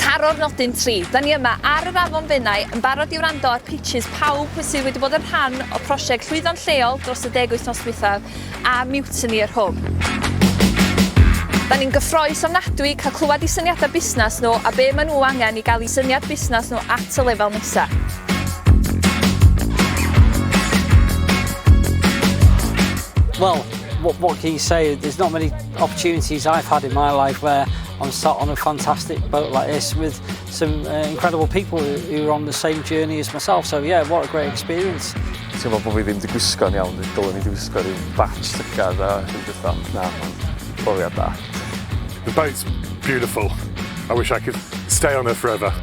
Taro'r nodyn 3. Da ni yma ar yr Afon Fenai yn barod i wrando ar pitches pawb sydd wedi bod yn rhan o prosiect Llwyddo'n Lleol dros y deg wythnos dwythaf a Mutiny yr Hwb. Da ni'n gyffroes ofnadwy cael clywed eu syniadau busnes nhw a be maen nhw angen i gael eu syniad busnes nhw at y lefel nesaf. Well, what can you say? There's not many opportunities I've had in my life where I'm sat on a fantastic boat like this with some incredible people who are on the same journey as myself. So yeah, what a great experience. Teimlo bod fi ddim wedi gwisgo'n iawn, dylwn i wedi gwisgo rhyw batch llygad a rhyw beth fel. Na, mae'n brofiad da. The boat's beautiful. I wish I could stay on her forever.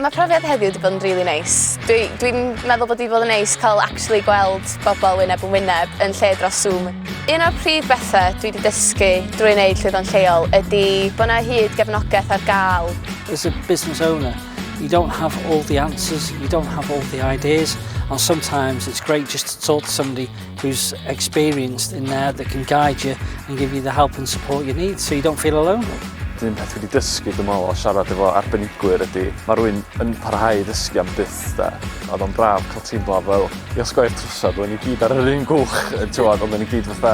Mae profiad heddiw wedi bod yn really neis. Dwi'n dwi meddwl bod wedi bod yn neis cael actually gweld bobl wyneb yn wyneb yn lle dros Zoom. Un o'r prif bethau dwi wedi dysgu drwy wneud Llwyddo'n Lleol ydy bod 'na hyd gefnogaeth ar gael. As a business owner, you don't have all the answers, you don't have all the ideas, and sometimes it's great just to talk to somebody who's experienced in there that can guide you and give you the help and support you need so you don't feel alone. Un peth dwi wedi dysgu dwi'n meddwl o siarad efo arbenigwyr ydy mae rhywun yn parhau i ddysgu am byth de. Oedd o'n braf cael teimlo fel i osgoi'r trwsad, oedden ni gyd ar yr un gwch, ti'n oedden ni gyd fatha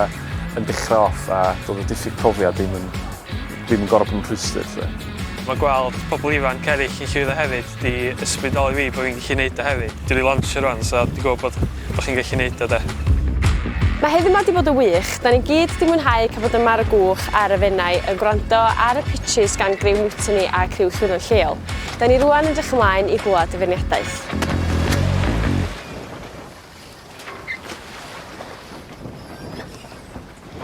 yn dechrau off a doedd y diffyg profiad ddim yn gorfod bod yn rhwystr. Lle. Mae gweld pobl ifanc eraill yn llwyddo hefyd di ysbrydoli fi bod fi'n gallu neud o hefyd. Dwi 'di lansio rwan so dwi'n gwybod bod chi'n gallu neud o de. Mae heddiw 'ma 'di bod yn wych. Da ni gyd 'di mwynhau cael bod yma ar y gwch ar y Fenai yn gwrando ar y pitches gan griw Mutiny a criw Llwyddo'n Lleol. Da ni rwan yn edrych ymlaen i glywed y feirniadaeth.